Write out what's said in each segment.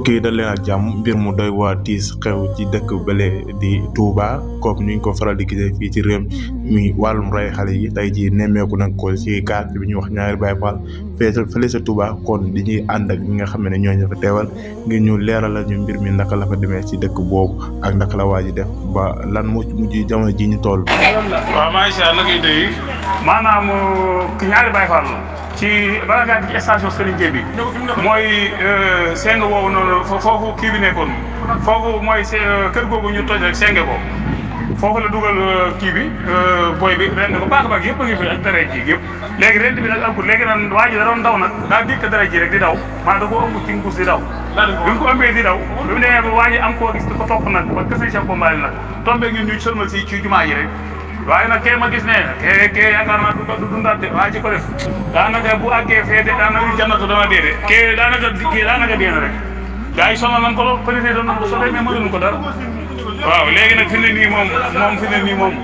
mbokk yi dal leen ak jàmm mbir mu doy waa tiis xew ci dëkk bële di Touba comme ni ñu ko faral di gisee fii ci réew mi wàllum rey xale yi tey jii nemmeeku nag ko ci quartier bi ñuy wax ñaari Baye Fall fële sa Touba kon di ñuy ànd ak ñi nga xam ne ñooñu fa teewal ngir ñu leeralal ñu mbir mi naka la fa demee ci dëkk boobu ak naka la waa ji def ba lan moo ci mujj jamono ji ñu toll. waaw maa ngi si nag day maanaam ñaari Baye Fall ci bala ngaa ci station Serigne Gueye bi mooy seng woowu noonu foofu kii bi nekkoon foofu mooy kër googu ñu toj rek senge ko foofu la dugal kii bi boy bi ren ko baax a baax yëpp a ngi fi ak dara ji yëpp léegi ren bi nag amul léegi nag waa ji da doon daw nag daa dikk dara ji rek di daw maanaam da koo ëmb ci mbuus di daw bi mu ko ëmbee di daw bi mu demee ba waa ji am koo gis di ko topp nag ba kese Cheikh Bombali nag tombé ñun ñu sërmal si ci jumaa ji rek waaye nag kee ma gis ne kee yaakaar naa du dundaat de waa ji ko def daanaka bu àggee fee de daanaka jannatu dana dee de kee daanaka dee na rek gars yi sonal nañ ko lool président doon na ko solee mais mënuñu ko dara waaw léegi nag fi ne nii moom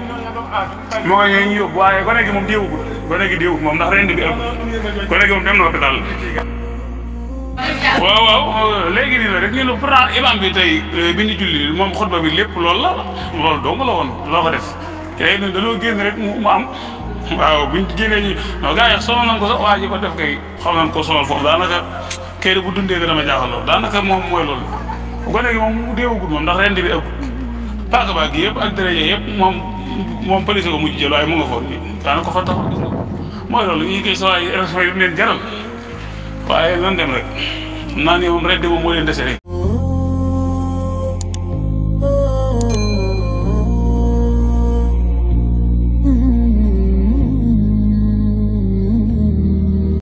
moo ngi ñu yóbbu waaye gone gi moom déewugul moom ndax ren bi ëpp gone gi moom dem na hôpital waaw léegi nii la rek ñu ne pourtant imam bi tey bi ñu julli moom xutba bi lépp loolu dong la woon loo ko def tey nag dañoo génn rek mu am waaw buñ génnee ñi non gars yi sonal nañ ko sax waa ji ko def kay xam nañ ko sonal foofu daanaka kay bu dundee dama jaaxal loolu daanaka moom mooy loolu gone gi moom mu déewagul moom ndax ren bi ëpp paaka baa gi yëpp ak dërëje yëpp moom police ko mujj jël waaye mu nga foon daana ko fa taxaw gis nga mooy loolu ñuy koy sawaay élection yi leen jaral waaye nan dem rek naa ni moom ren moom moo leen dese rek